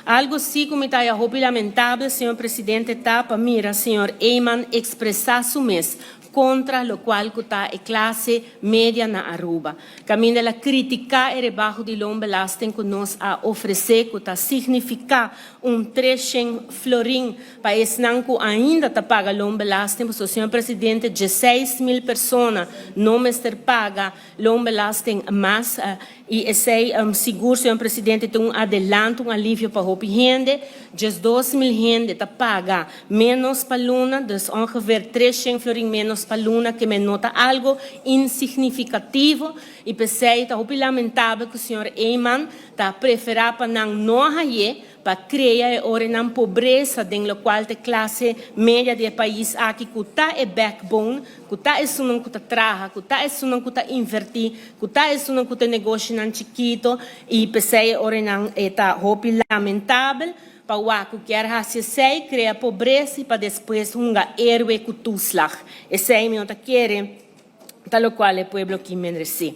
Algo si cu mi ta hopi lamentabel, señor Presidente, ta pa mira señor Eman expresa su mes contra locual cu ta e clase media na Aruba. Caminda el a critica e rebaho di loonbelasting cu nos a ofrece, cu ta significa un 300 florin pa esnan cu ainda ta paga loonbelasting. Señor Presidente, 16 mil persona no mester paga loonbelasting mas y esey sigur, señor Presidente, tin un adelanto, un alivio pa hopi hende. 12 mil hende ta paga menos pa luna, dus ongeveer 300 florin menos pa luna, cu no ta algo insignificativo, y p'esey ta hopi lamentabel cu señor Eman ta prefera pa nan no haye, pa crea ora nan pobresa den locual ta clase media di pais aki, cu ta e backbone, cu ta esun cu ta traha, cu ta esun cu ta inverti, cu ta esun cu ta negoshi nan chikito, y p'esey ora nan ta hopi lamentabel pa cu kier haci esey, crea pobresa y pa despues hunga heroe cu toeslag. Esey mi no ta kere ta locual e pueblo aki merece.